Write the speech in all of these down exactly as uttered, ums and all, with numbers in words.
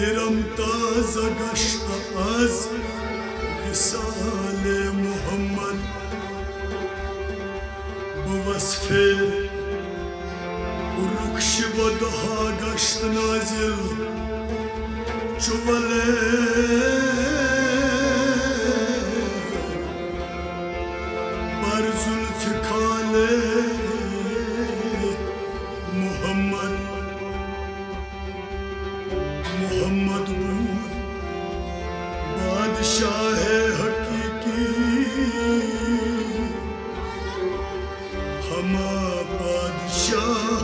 کرم تازہ گشت از وصال محمد۔ بہ وصف رخش و دہا گشت نازل چو ولے بر ذوالفقار محمد۔ محمد بود بادشاہ حقیقی، ہما بادشاہ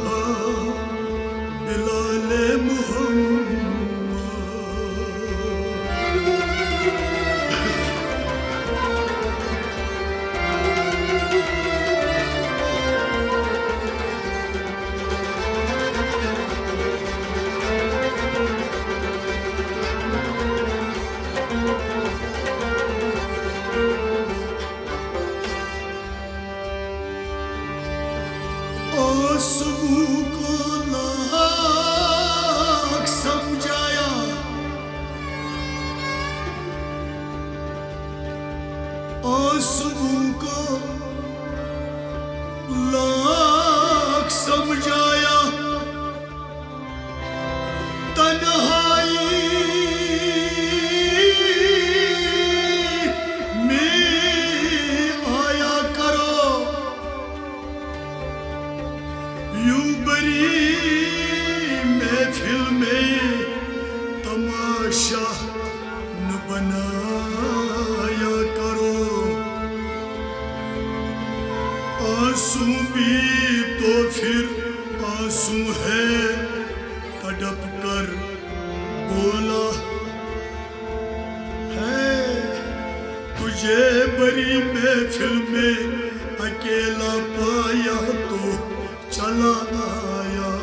بلال محمد۔ آنسو کو لاکھ سمجھایا، آنسو کو لاکھ سمجھایا، تنہائی میں آیا کرو، یوں بری محفل میں تماشا نہ بنایا کرو۔ آنسو بھی تو پھر آنسو ہے، تڑپ کر بولا ہے، تجھے بری محفل میں اکیلا پایا تو چلا آیا۔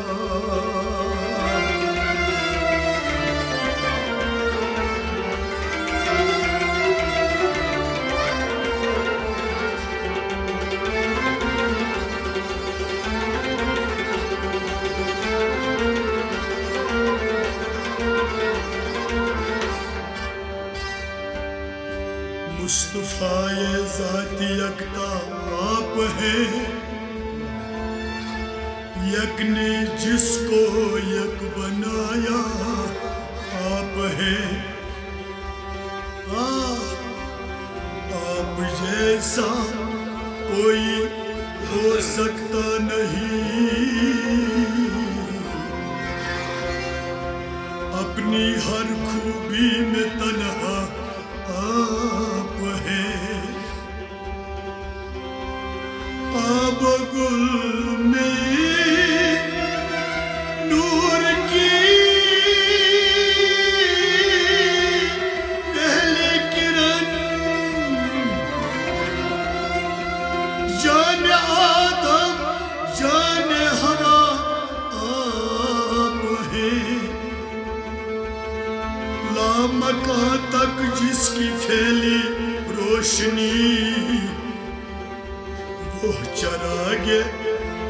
مصطفیٰ ذات یکتا آپ ہیں، یک نے جس کو یک بنایا آپ ہیں۔ آ، آپ جیسا کوئی ہو سکتا نہیں، اپنی ہر خوبی میں تنہا آپ ہیں۔ آب گل میں نور کی پہلی کرن، جان آدم، جان حوا آپ ہیں۔ لامکان تک جس کی پھیلی روشنی، وہ چراغ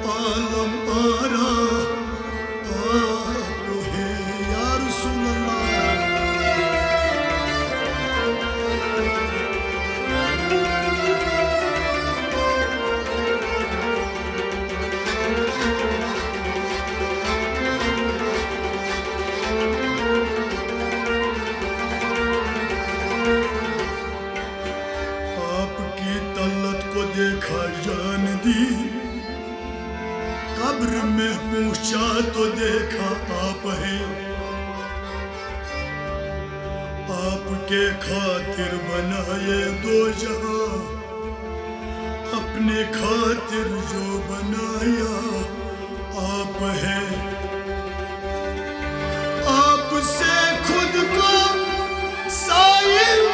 عالم آرا آپ ہے۔ یا رسول اللہ۔ آپ کی طلت کو دیکھا جان دی، قبر میں پہنچا تو دیکھا آپ ہیں۔ آپ کے خاطر بنائے دو جہاں، اپنے خاطر جو بنایا آپ ہیں۔ آپ سے خود کو سائل،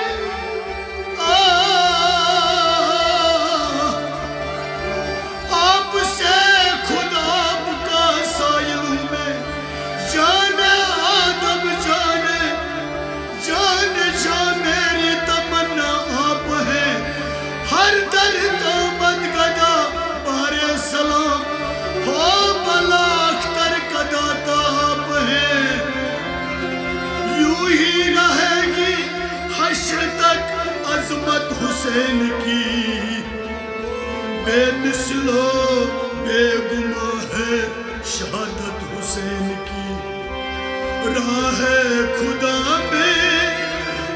آ، آپ سے خود آپ کا سائل ہوں میں۔ جان آدم، جان، جان، جان میری تمنا آپ ہیں۔ ہر درد آمد گدا بارے سلام ہو بلا اختر کا حسین کی، بے مثل و بے گما ہے شہادت حسین کی۔ راہ خدا میں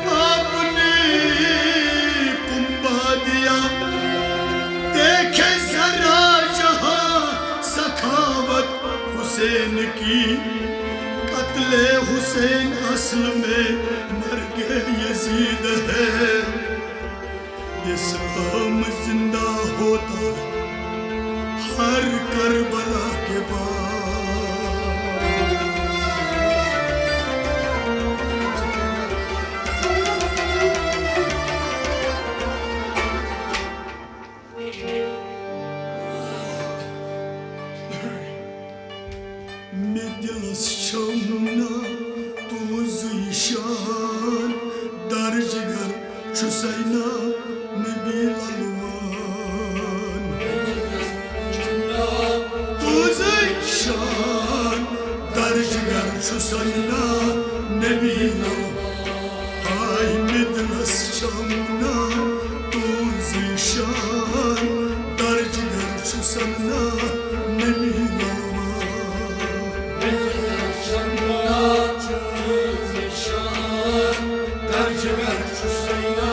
آپ نے کمبا دیا، دیکھے ذرا جہاں سخاوت حسین کی۔ قتل حسین اصل میں مرگ یزید ہے، اسلام زندہ ہوتا ہر کربلا کے بعد۔ مےٚ دِلس چھَم نا تُہٕنٛزٕے شان، درجگر چھُسَے نا نبی للوان۔ تُہٕنٛزٕے شان، درجگر چھُسَے نا نبی للوان۔ ہاے مےٚ دِلس چھَم نا تُہٕنٛزٕے شان، درجگر چھُسَن نا نبی للوان۔ مےٚ دِلس چھَم نا تُہٕنٛزٕے شان، درجگر چھُسَن نا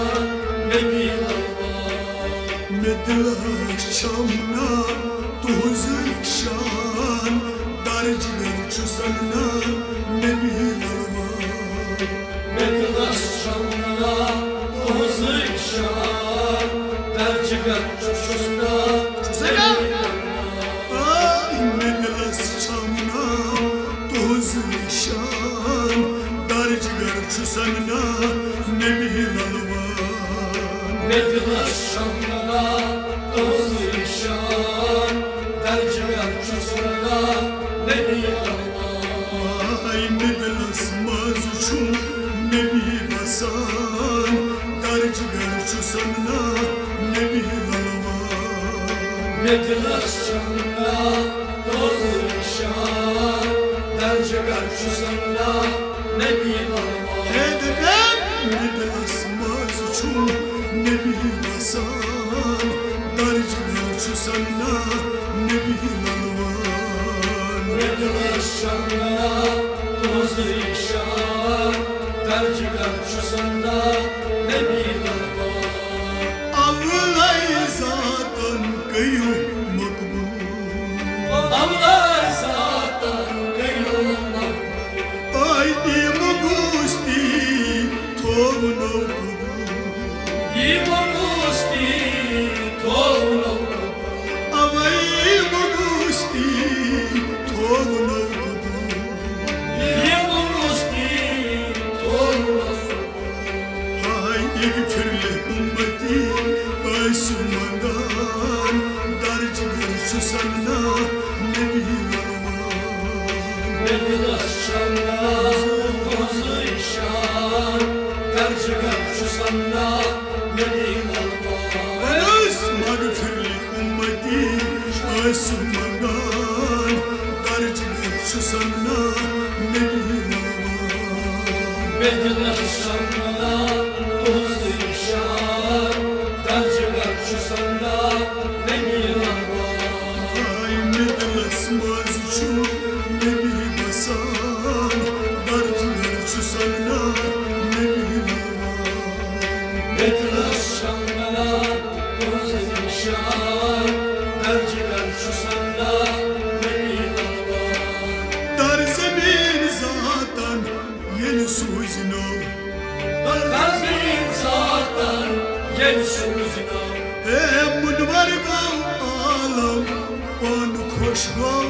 نبی للوان۔ مےٚ دِلس چھَم نا تُہٕنٛزٕے شان، درجگر چھُسَن نا نبی للوان۔ مےٚ دِلس چھَم نا تُہٕنٛزٕے شان، درجگر چھُسَن نا چھُسَن نا؟ نبی للوان۔ آے مےٚ دِلس چھَم نا تُہٕنٛزٕے شان، درجگر چھُسَن نا نبی للوان۔ مےٚ دِلس چھَم نا تُہٕنٛزٕے شان، درجگر چھُسَن نا نبی للوان۔ آے مےٚ دِلس منٛز چھُم نبی بسان، درجگر چھُسَن نا نبی للوان۔ مےٚ دِلس چھَم نا تُہٕنٛزٕے شان، درجگر چھُسَن نا نبی للوان۔ ہے دَپان، مےٚ دِلس منٛز چھُم نبی بسان، درجگر چھُسَن نا نبی للوان۔ مےٚ دِلس چھَم نا تُہٕنٛزٕے شان، درجگر چھُسَن نا نبی للوان۔ اولے ذاتن کٔرِو مقبول۔ اولے ذاتن کٔرِو مقبول۔ آے یِم گوستی تھوونو قبول۔ یِم گوستی تھوونو قبول۔ اوے یِم گوستی تھوونو قبول۔ یِم گوستی تھوونو قبول۔ ہاے اغفر لأمتی، ٲسِو منٛگان، درجگر چھُسَن نا نبی للوان۔ مےٚ دِلس چھَم نا تُہٕنٛزٕے شان، درجگر چھُسَن نا نبی للوان۔ ونُس مغفر لأمتی، ٲسِو منٛگان، درجگر چھُسَن نا نبی للوان۔ مےٚ دِلس چھَم نا تُہٕنٛزٕے شان، درجگر چھُسَن نا نبی للوان۔ ہاے مےٚ دِلس منٛز چھُ نبی بسان، درجگر چھُسَن نا نبی للوان۔ مےٚ دِلس چھَم نا تُہٕنٛزٕے شان، درجگر چھُسَن نا نبی للوان۔ در زمین ذاتن ییٚلہِ سوٗزنو۔ در زمین ذاتن ییٚلہِ سوٗزنو۔ ہے مُنوَر گوٚو عالم پانہٕ خۄش گوٚو۔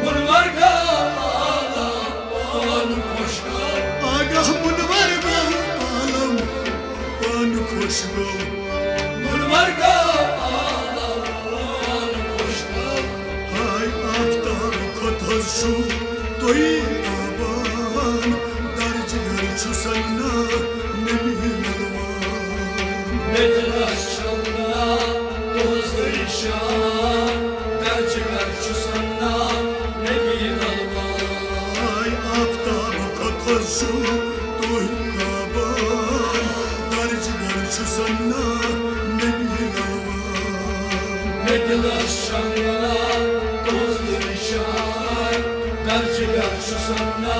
مُنوَر گوٚو عالم پانہٕ خۄش گوٚو۔ آگاہ مُنوَر گوٚو عالم پانہٕ خۄش گوٚو۔ مُنوَر گوٚو عالم پانہٕ خۄش گوٚو۔ ہاے آفتاب کھۄتہٕ حظ چھُو تُہۍ تابان، درجگر چھُسَن نا نبی للوان۔ مےٚ دِلس چھَم نا تُہٕنٛزٕے شان، درجگر چھُسَن نا نبی للوان۔ ہاے آفتاب کھۄتہٕ حظ چھُو تُہۍ تابان، درجگر چھُسَن نا دِلس شمنا تُہُنٛد نِشان، درجہٕ گر چھُ سننا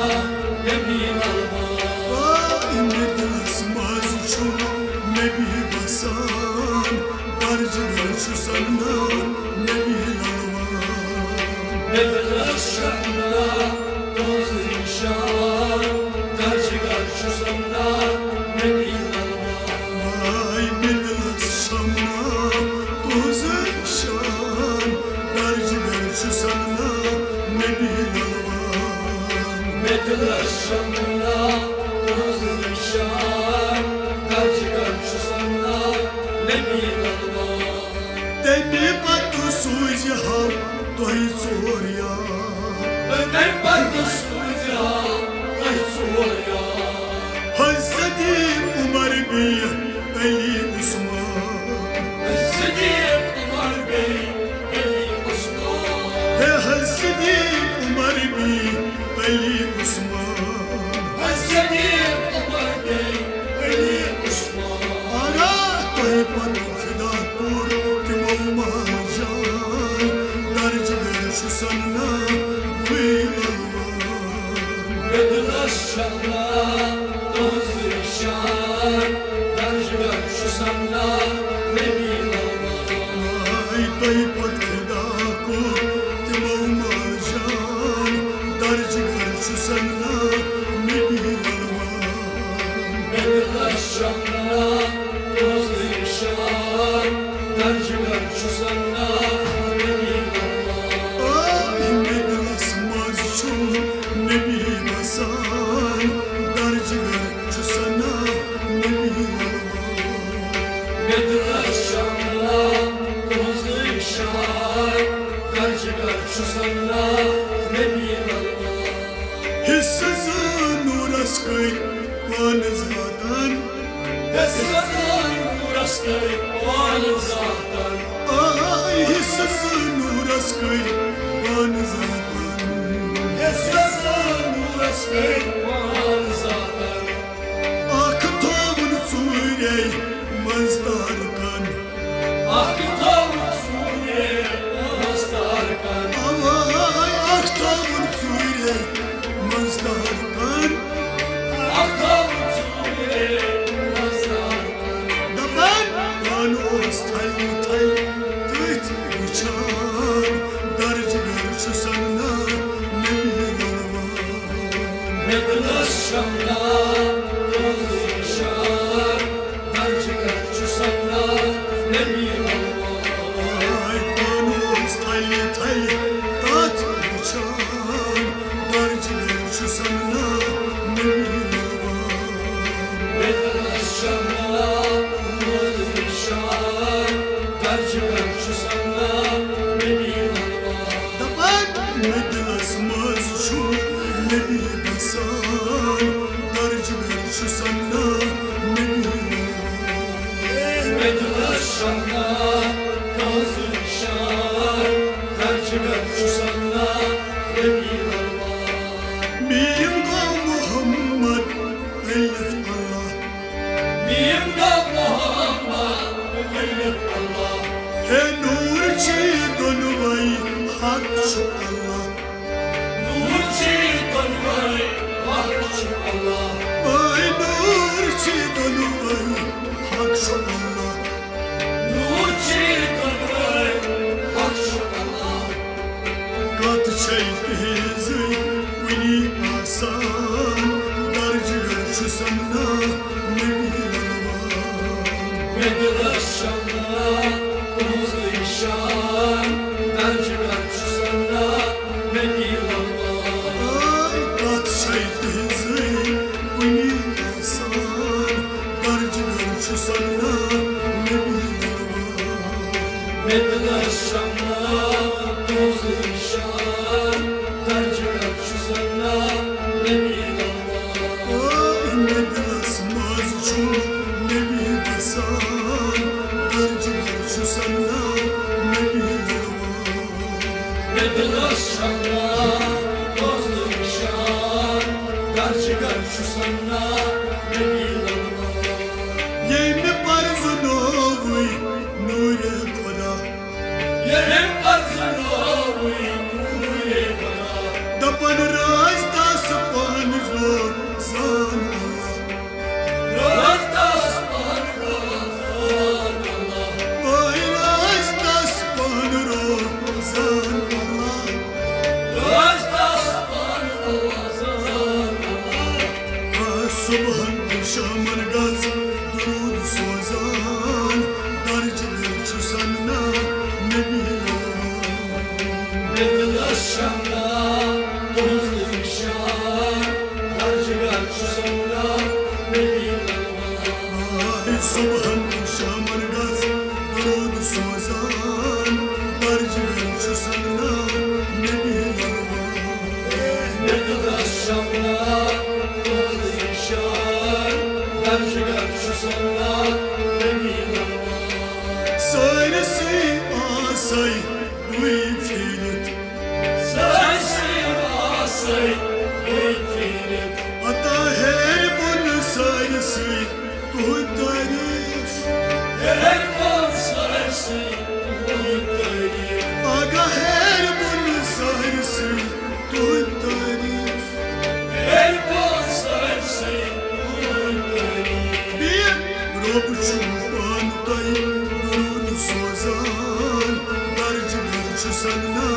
نبی الوان۔ واے، مےٚ دِلس منٛز چھُ نبی بسان، درجہٕ گر چھُ سننا نبی الوان۔ مےٚ دِلس شمنا تُہُنٛد نِشان، درجہٕ گر چھُ سننا نبی الوان۔ واے، مےٚ دِلس شمنا تُہُنٛد نِشان، درجہٕ گر چھُ سننا نبی الوان۔ مےٚ دِلس شمنا تُہُنٛد نِشان، درجہٕ گر چھُ سننا نبی الوان۔ تَمہِ پتہٕ سوٗزِ ہاو تۄہہِ ژور یار۔ تَمہِ پتہٕ سوٗزِ ہاو تۄہہِ ژور یار۔ حضرت صدیق، عمر بیٚیہِ علی عثمان۔ حضرت صدیق، عمر بیٚیہِ علی عثمان۔ ہے حضرت صدیق، عمر بیٚیہِ علی عثمان۔ حضرت صدیق، عمر بیٚیہِ علی عثمان۔ اگا تۄہہِ پتہٕ فدا کوٚر تِمو مال جان، درجہٕ گر چھُ سننا بٕے الوان۔ مےٚ دِلس شمنا تُہُنٛد نِشان، درجہٕ گر چھُ سننا نبی الوان۔ واے، تۄہہِ پتہٕ فدا کوٚر تِمو مال جان، درجہٕ گر چھُ سننا نبی الوان۔ مےٚ دِلس شمنا تُہُنٛد نِشان، درجہٕ گر چھُ سننا نبی الوان۔ آے، مےٚ دِلس منٛز چھُ نبی بسان، درجہٕ گر چھُ سننا نبی الوان۔ مےٚ دِلس شمنا تُہُنٛد نِشان، درجہٕ گر چھُ سننا نبی الوان۔ حصہٕ زٕ نوٗرس کٔرۍ پانہٕ ذاتن۔ حصہٕ زٕ نوٗرس کٔرۍ پانہٕ ذاتن۔ آے، حصہٕ زٕ نوٗرس کٔرۍ پانہٕ ذاتن۔ حصہٕ زٕ نوٗرس کٔرۍ پانہٕ ذاتن۔ اکھ تھووُن ژوٗرے منٛز تارکن۔ اکھ تھووُن ژوٗرے منٛز تارکن۔ اواے، اکھ تھووُن ژوٗرے منٛز تارکن۔ اکھ تھووُن ژوٗرے منٛز تارکن۔ دپان، پانہٕ اوس تھلہِ تھلہِ تٔتھۍ وٕچھان، درجہٕ گر چھُ سننا نبی الوان۔ مےٚ دِلس شمنا تُہُنٛد نِشان، درجہٕ گر چھُ سننا نبی الوان۔ آے، پانہٕ اوس تھلہِ تھلہِ تتھ وٕچھان، درجہٕ گر چھُ سننا نبی الوان۔ مےٚ دِلس شمنا تُہُنٛد نِشان، درجہٕ گر چھُ سننا نبی الوان۔ دپان، مےٚ دِلس منٛز چھُ نبی بسان، درجہٕ گر چھُ سننا نبی الوان۔ مےٚ دِلس شمنا تُہُنٛد نِشان، درجہٕ گر چھُ سننا نبی الوان۔ میم گوٚو محمد الف اللہ۔ میم گوٚو محمد الف اللہ۔ ہے نوٗر چھِ دۄنوَے حق چھُ اللہ۔ نوٗر چھِ دۄنوَے حق چھُ اللہ۔ اے نوٗر چھِ دۄنوَے حق چھُ اللہ۔ نوٗر چھِ دۄنوَے حق چھُ اللہ۔ کتھ چھے تِہنٛزٕے کُنی آسان، درجہٕ گر چھُ سننا نبی الوان۔ مےٚ دِلس شمنا تُہُنٛز نِشان، درجہٕ گر چھُ سننا نبی الوان۔ آے، کتھ چھے تِہنٛزٕے کُنی آسان، درجہٕ گر چھُ سننا نبی الوان۔ مےٚ دِلس شمنا تُہُنٛز نِشان، درجہٕ گر چھُ سننا نبی الوان۔ آے، مےٚ دِلس منٛز چھُ نبی بسان، درجہٕ گر چھُ سننا نبی الوان۔ مےٚ دِلس شمنا تُہُنٛز نِشان، درجہٕ گر چھُ سننا نبی الوان۔ ییٚمہِ پرزٕنووُے نوٗرِ خدا۔ ییٚلہِ پرزٕنووٕے نوٗرے خۄدا۔ دَپان رٲژ تَس پانہٕ روزان اللہ۔ رٲژ تَس پانہٕ روزان اللہ۔ اے رٲژ تَس پانہٕ روزان اللہ۔ رٲژ تَس پانہٕ روزان اللہ۔ آ، صُبحن تہٕ شامن گژھ درود سوزان، درجہٕ گر چھُسن نا نبی لوان۔ مےٚ دِلس شمنا تُہنٛز نشان، درجہٕ گر چھُسن نا نبی لوان۔ آ، صُبحن تہٕ شامن گژھ درود سوزان، درجہٕ گر چھُسن نا نبی لوان۔ مےٚ دِلس شمنا تُہنٛز نشان، درجہٕ گر چھُسن نا نبی لوان۔ سٲرسٕے آسے بُے پھیٖرِتھ۔ سٲرسٕے آسے بُے پھیٖرِتھ۔ عطا ہیرِ بۄن سٲرسٕے تُہُنٛد تعریٖف۔ ہیرِ بۄن سٲرسٕے تُہُنٛد تعریٖف۔ آگاہ ہیرِ بۄن سٲرسٕے تُہُنٛد تعریٖف۔ ہیرِ بۄن سٲرسٕے تُہُنٛد تعریٖف۔ بیٚیہِ رۄب چھُ پانہٕ تۄہہِ درود سوزان، درجہٕ گر چھُسن نا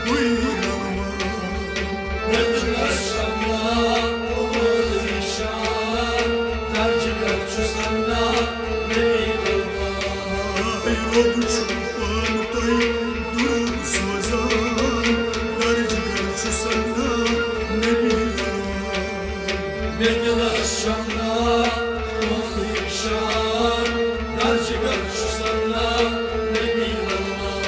بُے لوان۔ مےٚ دِلس شمنا تُہنٛز نشان، درجہٕ گر چھُسن نا نبی لوان۔ اے رۄب چھُ پانہٕ تۄہہِ درود سوزان، درجہٕ گر چھُسن نا نبی لوان۔ مےٚ دِلس شمنا تُہنٛز نشان، درجہٕ گر چھُسن نا نبی لوان۔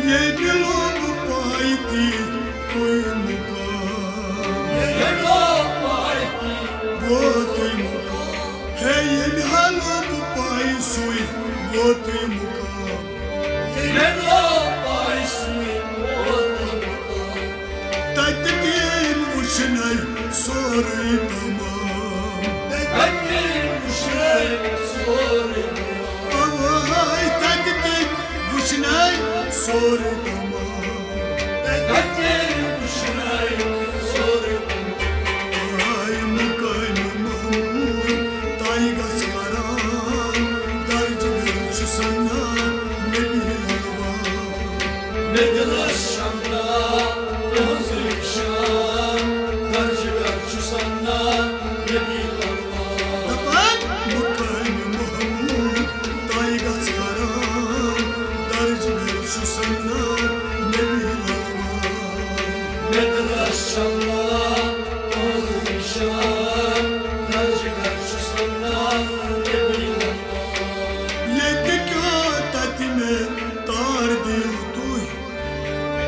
ییٚمہِ لوٚب پاے تی تُہۍ مُقام۔ ییٚمہِ لوٚب پاے تی ووتُے مُقام۔ ہے ییٚمہِ ہا لوٚب پاے سُے ووتُے مُقام۔ ییٚمہِ لوٚب پاے سُے ووتُے مُقام۔ تَتہِ تٔمۍ وُچھنَے سورُے تمام۔ تَتہِ تٔمۍ وُچھنَے سورُے تمام۔ اَوَے تَتہِ تٔمۍ وُچھنَے سورُے تمام۔ تَتہِ تٔمۍ وُچھنَے سورُے تمام۔ آے مقامِ محمود طے گژھ قرار، درجہٕ گر چھُسن نا نبی لوان۔ مےٚ دِلس شمنا تُہنٛز نشان، درجہٕ گر چھُسن نا نبی لوان۔ دَپان مقامِ محمود طے گژھ قرار، درجہٕ گر چھُسن نا نبی لوان۔ مےٚ دِلس شمنا تُہنٛز نشان، درجہٕ گر چھُسن نا نبی لوان۔ ییٚتہِ کیٛاہ تَتہِ مےٚ تار دِیِو تُہۍ۔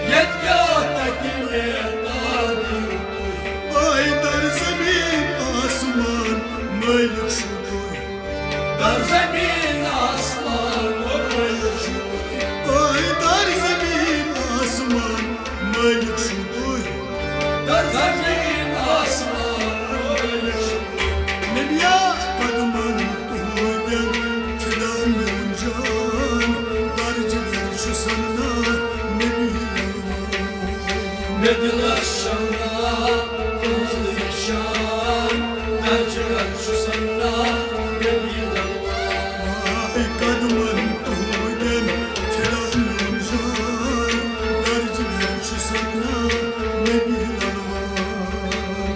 ییٚتہِ کیٛاہ تَتہِ مےٚ تار دِیِو تُہۍ۔ اے در زمین آسمان مٲلِک چھِو تُہۍ۔ در زمین آسمان مٲلِک چھِو تُہۍ۔ اے در زمین آسمان مٲلِک چھِو تُہۍ۔ در زمین آسمان مٲلِک چھِو تُہۍ۔ نبیا قدمن تُہٕنٛدٮ۪ن فدا میون جان، درجہٕ گر چھُسن نا نبی لوان۔ مےٚ دِلس شمنا تُہنٛز نشان، درجہٕ گر چھُسن نا نبی لوان۔ اے قدمن تُہٕنٛدٮ۪ن فدا میون جان، درجہٕ گر چھُسن نا نبی لوان۔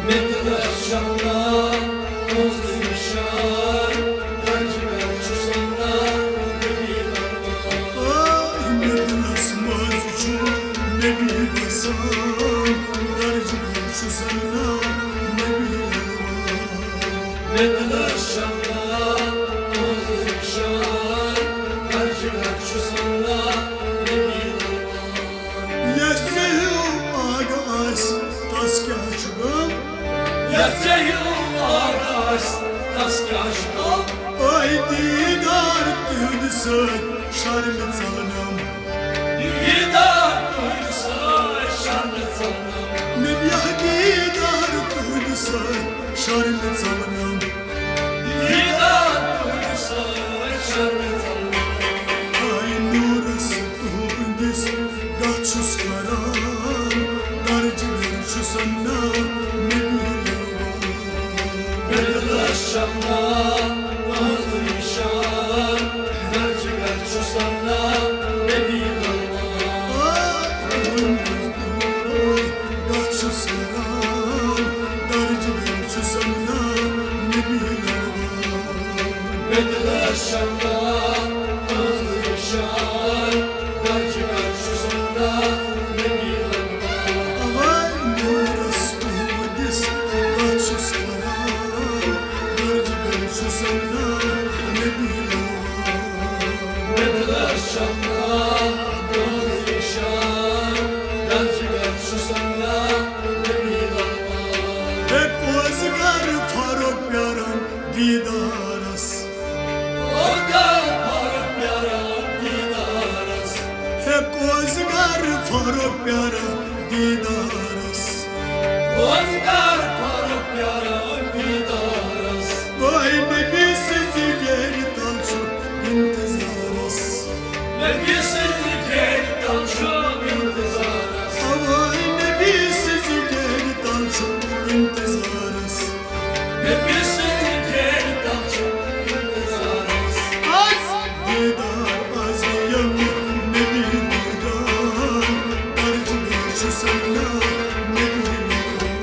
مےٚ دِلس شمنا تُہنٛز نشان، درجہٕ گر چھُسن نا نبی لوان۔ آے مےٚ دِلس منٛز چھُ نبی بسان، درجہٕ گر چھُسن نا نبی لوان۔ مےٚ دِلس شمنا تُہنٛز نشان، درجہٕ گر چھُسن نا نبی لوان۔ یَس ژےٚ ہیوٗ آگہٕ آسہِ، تَس کیٛاہ چھُ غم؟ یَس ژےٚ ہیوٗ آگہٕ آسہِ، تَس کیٛاہ چھُ غم؟ اے دیٖدار تِہُنٛدِ سۭتۍ شرمہِ ژلنم۔ دیٖدار تُہُنٛدِ سۭتۍ شرمہِ ژلنم۔ نبیا دیٖدار تُہُنٛدِ سۭتۍ شرمہِ ژلنم۔ دیٖدار تُہُنٛدِ سۭتۍ شرمہِ ژلنم۔ اے نوٗرس تُہُنٛدِ دِلس چھم ناو تُہنٛز نِشان، درجہٕ گر چھُ سم ناو نبی للوان۔ گژھ سلام، درجہٕ گر چھُ سم ناو نبی للوان۔ مےٚ دِلس چھم ناو تُہنٛز نِشان، درجہٕ گر چھُ سم ناو نبی للوان۔ اوے نوٗرس تُہنٛدِس گژھ سلام، درجہٕ گر چھُ سم ناو نبی للوان۔ مےٚ دِلس چھم ناو تُہنٛز نِشان، درجہٕ گر چھُ سم ناو نبی للوان۔ ہے پوزگار فاروق پیاران دیدارس۔ پوزگار فاروق پیاران دیدارس۔ ہے پوزگار فاروق پیاران دیدارس۔ پوزگار فاروق پیاران دیدارس۔ اوے نبی سٕنٛزِ ڈیرِ تل چھُ انتظارس۔ نبی سٕنٛزِ ڈیرِ تل چھُ انتظارس۔ اوے نبی سٕنٛزِ ڈیرِ تل چھُ انتظارس۔ نبی سٕنٛزِ ڈیرِ تل چھُ انتظارس۔ از دیدار از ییٚمہِ نبی دیدار، درجہٕ گر چھُ سم ناو نبی للوان۔